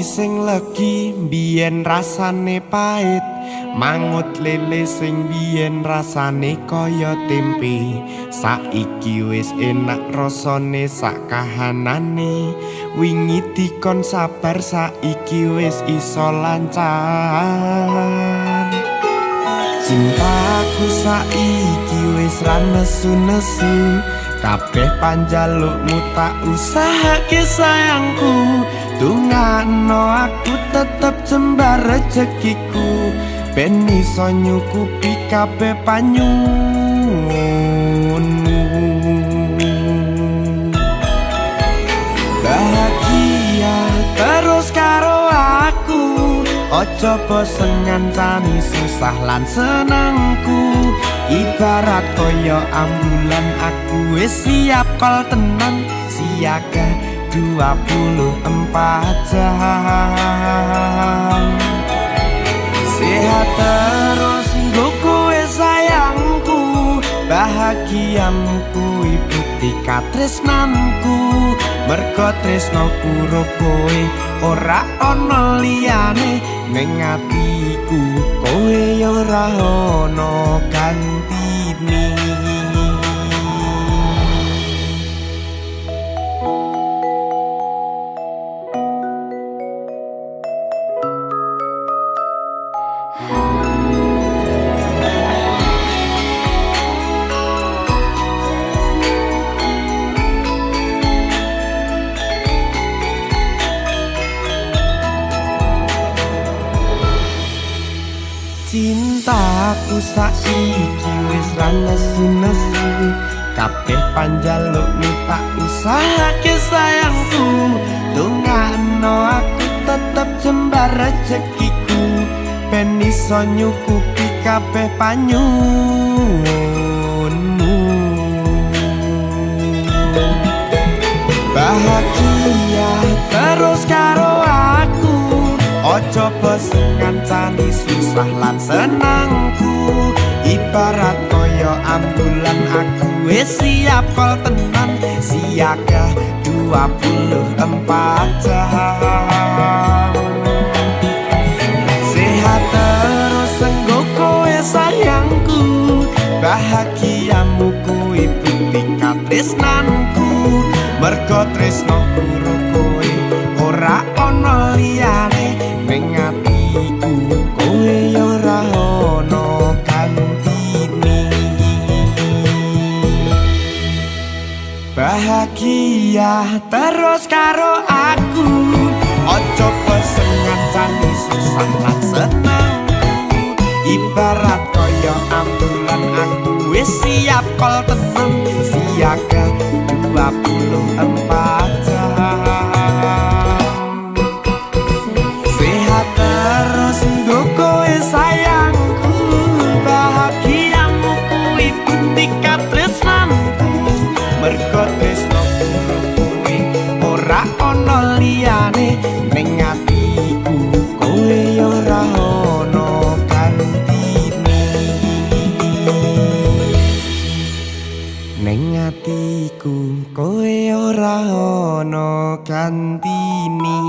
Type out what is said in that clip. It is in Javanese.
Kopi sing legi biyen rasane pait, mangut lele sing biyen rasane kaya tempe. Saiki wis enak rasane sak kahanane. Wingi dikon sabar saiki wis iso lancar. Cintaku saiki wis ra nesu-nesu, kabeh panjalukmu tak usahake sayangku. Dungano aku tetep jembar rezekiku, ben iso nyukupi kabeh panyuwunmu. Bahagia terus karo aku, ojo bosen ngancani susah lan senangku. Ibarat kaya ambulan aku wis siap kol tenan, siaga 24 jam. Sehat terus nggo kowe sayangku, bahagiamu kuwi bukti katresnanku. Mergo tresnoku ro kowe ora ana liyane, ning atiku kowe ora ana gantine. Cintaku saiki wis ra nesu-nesu, kabeh panjalukmu tak usahake sayangku. Dongakno aku tetep jembar rezekiku, ben iso nyukupi kabeh panyuwunmu. Bahagia terus karo aku, ojo bosen ngancani susah lan senangku. Ibarat kaya ambulan aku wis siap kol tenan, siaga 24 jam. Sehat terus enggo kowe sayangku, bahagiamu kuwi bukti katresnanku. Mergo tresnoku ro kowe ora ana liyane, ning atiku kowe ora ana gantine. Bahagia terus karo aku, ojo bosen ngancani susah lan senangku. Ibarat kaya ambulan aku wis siap kol tenan, siaga 24 jam. Sehat terus nggo kowe sayangku, bahagiamu kuwi bukti katresnanku. Mergo tresnoku kowe ora ana liyane, ning atiku kowe ora ana gantine. Ning atiku kowe ora ana gantine.